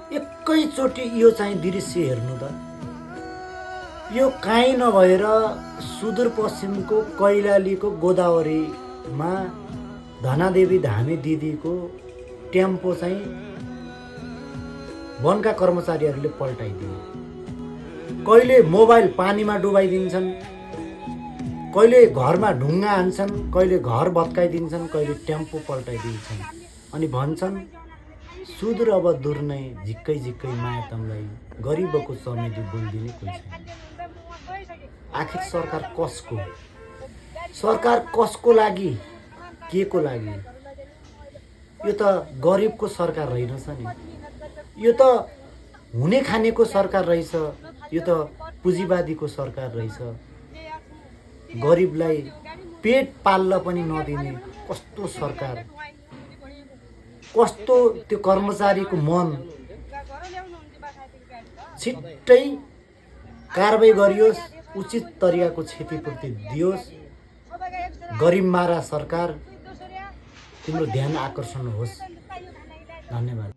एकैचोटि यो चाहिँ दृश्य हेर्नु त। यो काहीँ नभएर सुदूरपश्चिमको कैलालीको गोदावरीमा धनादेवी धामी दिदीको टेम्पो चाहिँ वनका कर्मचारीहरूले पल्टाइदिए। कहिले मोबाइल पानीमा डुबाइदिन्छन्, कहिले घरमा ढुङ्गा हान्छन्, कहिले घर भत्काइदिन्छन्, कहिले टेम्पो पल्टाइदिन्छन् अनि भन्छन् सुदूर अब दूर नै झिक्कै झिक्कै माया तमलाई गरिबको चमेली बोलिदिने कोही छैन। आखिर सरकार कसको लागि, के को लागि? यो त गरिबको सरकार रहेनछ नि, यो त हुने खानेको सरकार रहेछ, यो त पुँजीवादीको सरकार रहेछ। गरिबलाई पेट पाल्न पनि नदिने कस्तो सरकार, कस्तो त्यो कर्मचारीको मन। छिट्टै कारबाही गरियोस्, उचित तरिकाको क्षतिपूर्ति दियोस्। गरिब मारा सरकार, तिम्रो ध्यान आकर्षण होस्। धन्यवाद।